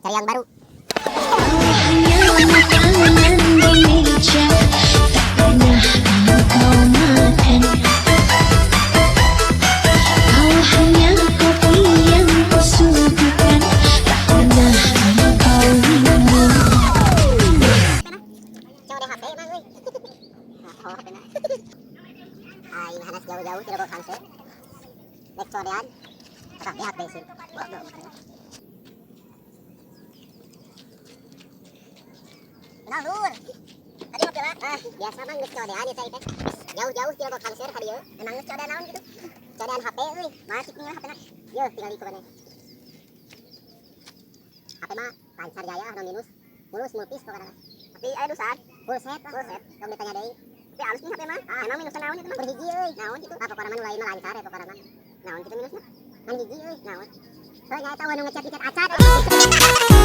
Cari yang baru. Hanya makanan di meja, tak pernah engkau makan. Kau hanya kopi yang kusuguhkan, tak pernah engkau minum. Coba deh HP emang euy. Nah, oh HP na. Aing hanas jauh-jauh tidak bawa handset. Rek codean. Atah beak bensin. Goblok. Kenal lur. Tadi ngopi lah. Ah, biasa mah geus codean ya cai teh. Jauh-jauh tidak bawa handset ka dieu. Emang geus codean naon gitu? Codean HP euy. Mana cik nih HP na? Yeuh, tinggal di mana. HP mah lancar jaya no minus. Mulus multis pokoknya. Tapi aya dusan. Full set lah. Full set. Tong ditanya deui. Tapi halus nih HP mah. Ah, emang minusna naon itu mah? Berhiji euy. Naon gitu? Ah, pokokna mah nu lain mah lancar ya pokokna mah. Naon gitu minusna? Ngan hiji euy. Naon? Heuh, nya eta nu ngechat-ngechat acan.